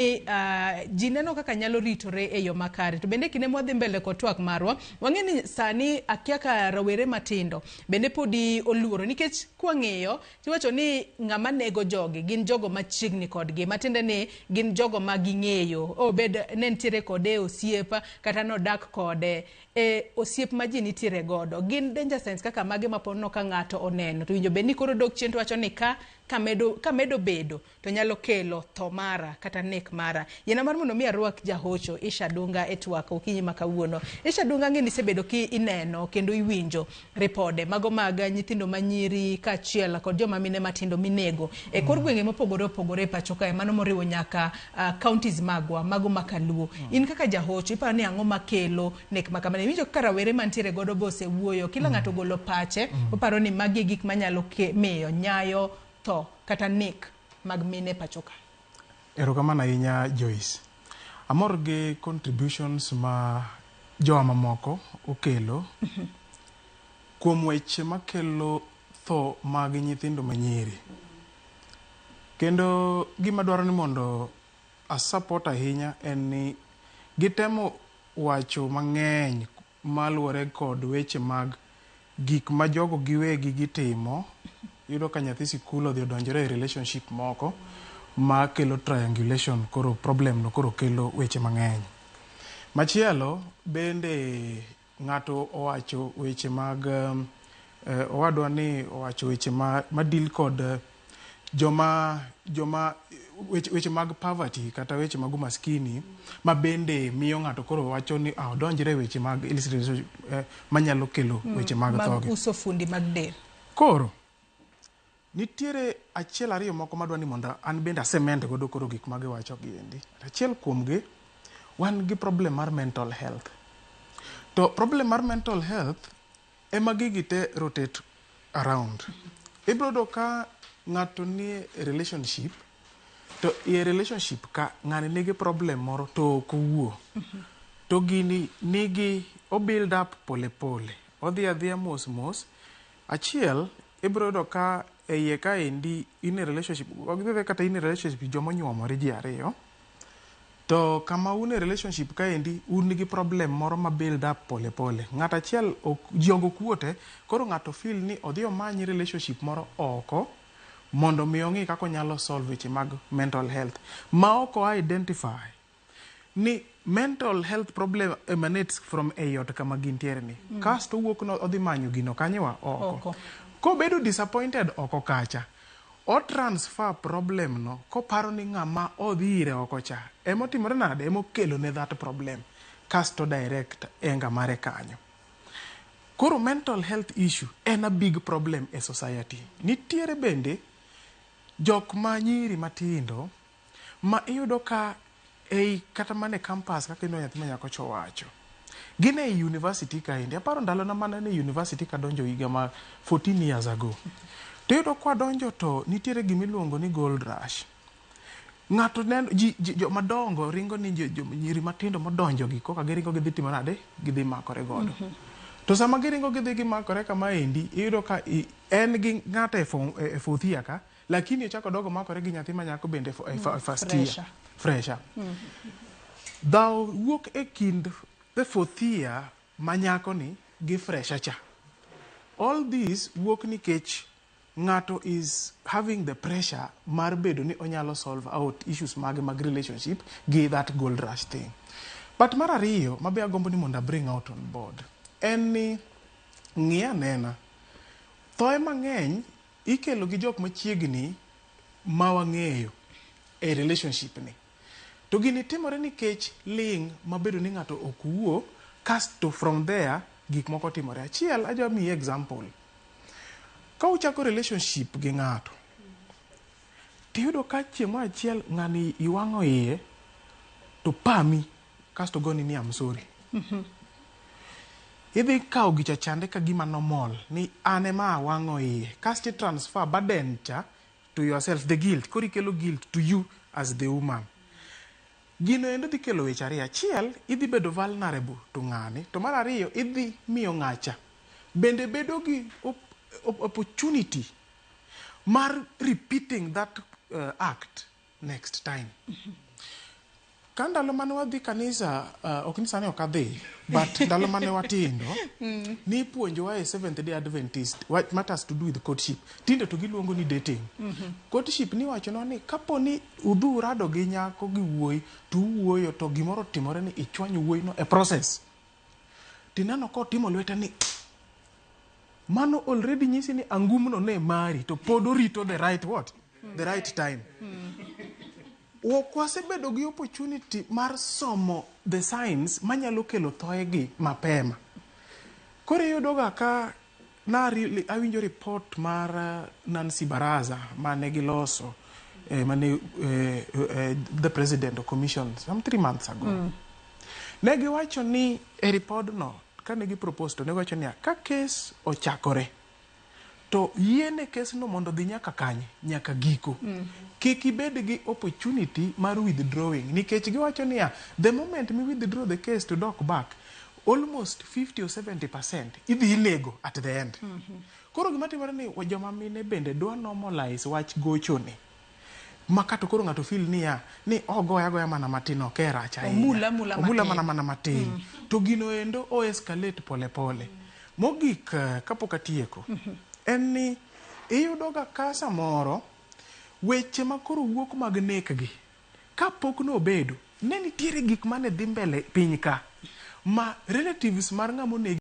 Ji neno kaka nyalo ritore e yo makare. To bende kinde mwadhi mbele kod twak marwa, wang'e ni sani akia ka rawere matindo bende podi oluoro nikech kwang'iyo tiwacho ni ng'ama nego jogi gin jogo machiegni kodgi, matiende ni gin jogo ma ging'eyo. Obed ne nitiere kode e osiep kata nodak kode e osiep ma ji nitiere godo. Gin danger signs kaka mage ma ponono ka ng'ato oneno to winjo bed ni koro dok chien to wacho ni ka kamedo bedo to nyalo kelo tho mara kata nek mara. Yiena mar mondo mi arwak jahocho Isha Dunga e twak okinyi ma kawuono. Isha Dunga, ang'e ni isebedo ki ineno kendo iwinjo ripode mago mag nyithindo manyiri kaachiel kod joma mine matindo minego e kor gwenge mopogore opogore e pacho kae, mano moriwo nyaka counties magwa mago makaluo. In kaka jahocho iparo ni ang'o makelo nek ma kamano? Iwinjo kaka rawere mantiere godo be osewuoyo, kila ng'ato ogolo pache, oparo ni magi e gik manyalo miyo nyayo tho kata nek mag mine e pacho ka. Erokamano ahinya, Joyce. Amor gi contributions ma jowa mamoko okelo kuom weche makelo tho mag nyithindo manyiri. Kendo gima dwaro ni mondo a support ahinya en ni gitemo wacho mang'eny maluwore kod weche mag gik ma jogo giwegi gitimo. Iyudo ka nyathi sikul odhi odonjore e relationship moko makelo triangulation, koro problem no koro kelo weche mang'eny. Machielo bende, ng'ato owacho weche mag owadwa ni owacho weche ma deal kod joma weche mag poverty kata weche mag umaskini ma bende miyo ng'ato koro wacho ni odonjre e weche mag illicit relationship manyalo kelo weche mag mag thogi. Uso fundi mag del. Koro nitiere achiel ariyo moko madwa ni mondo an bende asement godo koro gik magiwacho giendi. Achiel kuomgi, wan gi problem mar mental health. To problem mar mental health ema gigi te rotate around. Ibiro yudo ka ng'ato nie relationship to e relationship ka ng'ani nigi problem moro to ok owuo. To gini nigi o build up pole pole. Odhi adhiya mos mos. Achiel, ibiro yudo ka e iye kaendi in e relationship, ok kata in e relationship joma onyuomore ji ariyo. To kama un e relationship kaendi un gi problem moro ma build up pole pole. Ng'at achiel ok ji ok wuo te, koro ng'ato feel ni odhi omany relationship moro oko mondo mi ong'i kaka onyalo solve weche mag mental health. Ma ok o identify ni mental health problem emanates from ei ot kama gintiere ni. Kasto owuok no odhi manyo gino kanyo oko. Oko. Kobedo disappointed oko kacha, o transfer problem no koparo ni ng'ama odhi ire oko cha emotimore nade, emokelo ne that problem. Kasto direct anger mare kanyo. Koro mental health issue en a big problem e society. Nitiere bende jok ma nyiri matindo ma iyudo ka ei kata mana e campus kaka ineno nyathi ma nyako cha owacho. Gin ei university kaendi. Aparo ndalona mana ne university kadonjo higa ma 14 years ago. To iyudo kwadonjo to nitiere gimiluongo ni gold rush. Ng'ato neno ji, ji joma dongo ringo ni jo nyiri matindo modonjo gi koka giringo gidhi timo nade, gidhi makore godo. To sama giringo gidhi gimakore kamaendi, iyudo ka en gi ng'ato e fourth year ka, lakini ochako dogo makore gi nyathi ma nyako bende e first year. Fresher. Fresher. Dhaw wuok e kind the fourth year ma nyako ni gi fresher cha. All this wuok nikech ng'ato is having the pressure mar bedo ni onyalo solve out issues mage mag relationship gi that gold rush thing. But mar ariyo mabe agombo ni mondo bring out on board en ni ng'i anena thoe mang'eny ikelo gi jok machiegni ma wang'eyo e relationship ni. To gini timore nikech ling' mabedo ni ng'ato ok wuo, kasto from there gik moko timore. Achiel, aja miyi example. Ka uchako relationship gi ng'ato, tiyudo ka chieng' moro achiel ng'ani iwang'o iye to pami kasto goni ni, "I'm sorry." Idhi kawo gicha chande ka gima normal ni an ema awang'o iye, kasto i transfer burden cha to yourself, the guilt. Koro ikelo guilt to you as the woman. Gino endo dhi kelo weche ariyo. Achiel, idhi bedo vulnerable to ng'ani. To mar ariyo, idhi miyo ng'acha bende bedo gi opportunity mar repeating that act next time. Ka ndalo mane wadhi kanisa, ok ni sani ok adhi, but ndalo mane watindo, nipuonjowa e Seventh Day Adventist what matters to do with courtship. Tinde to giluongo ni dating. Courtship niwachonwa ni kapo ni udhi urado gi nyako gi wuoyi to uwuoyo to gimoro otimore ni ichwanyo wuoyi no e process. Tineno kotimo lwete ni mano already nyisi ni angumno ne mari to pod orito the right what? The right time. Ok wasebedo gi opportunity mar somo the signs manyalo kelo thoe gi mapema. Koro iyudo ga ka na awinjo report mar Nancy Baraza mane giloso mane the president of commission some 3 months ago. Ne giwacho ni e report no kane gi propose to ne giwacho niya ka case ochakore to yiene case no mondo odhi nyaka kanye nyaka giko. Kik ibed gi opportunity mar withdrawing nikech giwacho niya the moment mi withdraw the case to dok back almost 50 or 70% idhi inego at the end. Koro gima timore ni joma mine bende dwa normalize wach gochoni ma kato koro ng'ato feel niya ni ogoya agoya mana matin ok e rach ahinya. Omula amula Omula matin. mana mana matin to gino endo o escalate pole pole. Mogik kapok atieko en ni iyudo ga ka samoro weche ma koro wuok mag nek gi kapok nobedo ne nitiere gik mane dhi mbele piny ka ma relatives mar ng'ama onegi.